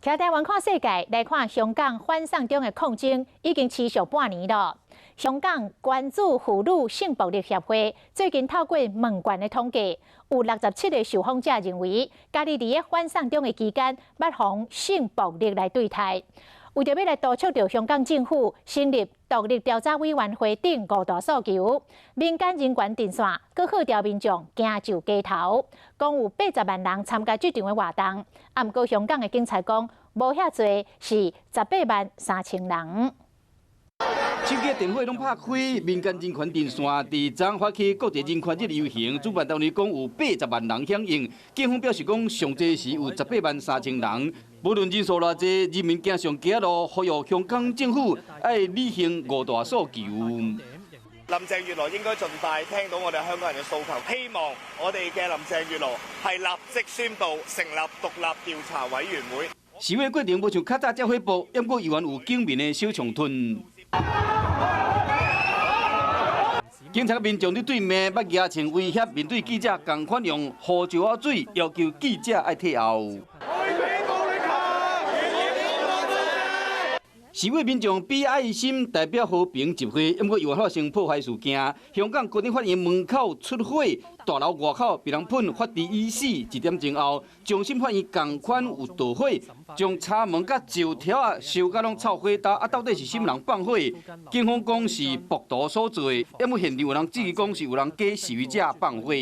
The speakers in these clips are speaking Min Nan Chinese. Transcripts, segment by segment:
徛台灣看世界，來看香港反送中的抗爭已經持續半年了。香港關注婦女性暴力協會最近透過問卷的統計，有67個受訪者認為，家己佇咧反送中的期間，捌予性暴力來對待。為著欲來督促著香港政府成立獨立調查委員會等五大訴求，民間人權陣線閣號召民眾行上街頭，講有80萬人參加這場的活動。啊，毋過香港的警察講無遐濟，是18萬3千人。手機電火攏拍開，民間人權陣線佇昨發起國際人權日遊行，主辦單位講有八十萬人響應，警方表示講上濟時有十八萬三千人。無論人數偌濟，人民行上街路，呼籲香港政府愛履行五大訴求。林鄭月娥應該盡快聽到我哋香港人嘅訴求，希望我哋嘅林鄭月娥係立即宣布成立獨立調查委員會。示威過程無像較早遮火爆，不過猶原有警民的小衝突。警察民眾佇對面捌舉槍威脅，面對記者仝款用胡椒水要求記者愛退後。示威民眾比愛心代表和平集會，不過猶原發生破壞事件。香港高等法院門口出火，大樓外口被人噴法治已死。一點鐘後，終審法院仝款有導火，將閘門佮石條仔燒甲攏臭火焦。啊，到底是啥物人放火？警方講是暴徒所做，不過現場有人質疑講是有人假示威者放火。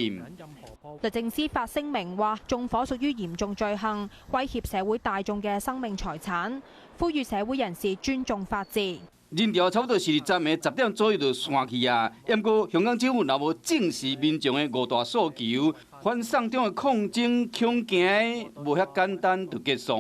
律政司發聲明話，縱火屬於嚴重罪行，威脅社會大眾嘅生命財產，呼籲社會人士尊重法治。人潮差不多是昨暝10點左右就散去啊。不過香港政府若無正視民眾的五大訴求，反送中的抗爭恐驚無遐簡單就結束。